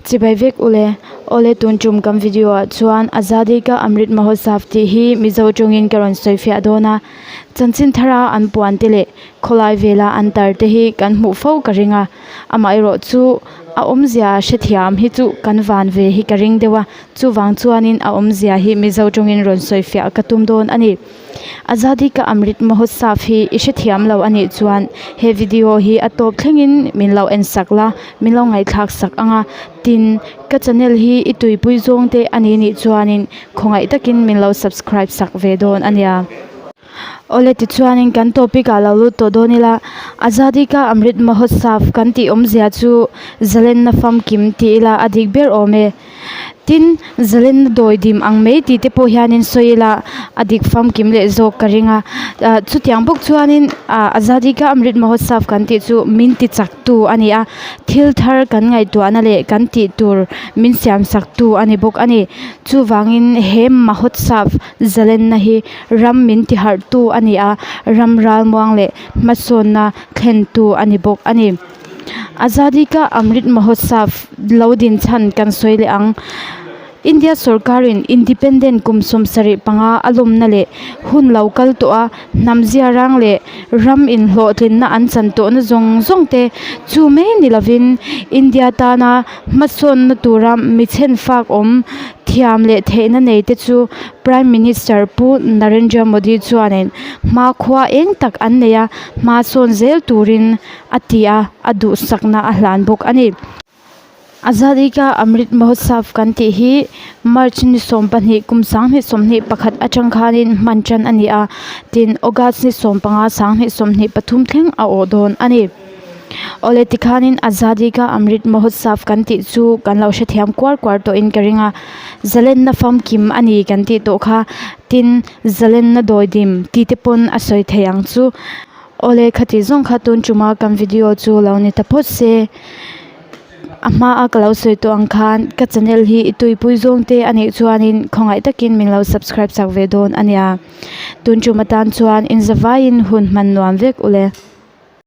Chibai vek ule. Awle tun tum kan video ah chuan Azadi ka Amrit Mahotsav tih hi Mizo tawngin ka rawn sawi fiah dawn a. Chanchin thara an puan te leh khawlai vela an tar te hi kan hmuh fo ka ring a. Amaherawh chu a awmzia hrethiam hi chu kan van ve hi ka ring deuh a. Chuvang chuanin a awmzia hi Mizo tawngin rawn sawi fiah ka tum dawn a ni. Azadi ka Amrit Mahotsav hi i hrethiam lo a nih chuan he video hi a tawp thlengin min lo en sak la, min lo ngaihthlak sak ang a, tin ka channel hi i tuipui zawng te a ni nih chuanin khawngaih takin min lo subscribe sak ve dawn a nia. Awle tichuanin kan topic ah lo lut tawh dawn ila, Azadi ka Amrit Mahotsav kan tih awmzia chu zalenna famkim tih ila a dik ber awm e. Tin, zalenna dawi dim ang mai tih te pawh hianin sawi ila a dik famkim leh zawk ka ring a. Ah chutiang bawk chuanin ah Azadi ka Amrit Mahotsav kan tih chu min ti chak tu a ni a, thil thar kan ngaihtuahna leh kan tih tur min siam sak tu a ni bawk a ni. Chuvangin he Mahotsav zalenna hi ram min ti harh tu a ni a, ram ralmuang leh hmasawnna thlen tu a ni bawk a ni. Azadi ka Amrit Mahotsav lo din chhan kan sawi leh ang. India sorkarin Independent kum 75 a lawmna leh hun lo kal tawh a, hnam zia rang leh ram inhlawhtlinna an chan tawhna zawng zawng te chu mai ni lovin India tana hmasawnna tura mi chhenfak awm thiam leh theihna nei te chu Prime Minister Pu Narendra Modi chuanin hmakhua eng tak an nei a, hma sawn zel turin a ti a, a duhsakna a hlan bawk a ni. Azadi ka Amrit Mahotsav kan tih hi March ni 12 kum 2021 atang khanin hman tan a ni a, tin August ni 15 2023 thleng a awh dawn a ni. Awle tikhanin Azadi ka Amrit Mahotsav kan tih chu kan lo hrethiam kuar kuar tawhin ka ring a, zalenna famkim a ni kan tih tawh kha, tin zalenna dawidim tih te pawn a sawi thei ang chu. Awle khati zawng kha tun tuma kan video chu lo ni ta phawt se a hma a ka lo sawi tawh ang khan ka channel hi i tuipui zawng te a nih chuanin khawngaih takin min lo subscribe chak ve dawn a nia tun tum atan chuan inzavaiin hun hman nuam vek ule.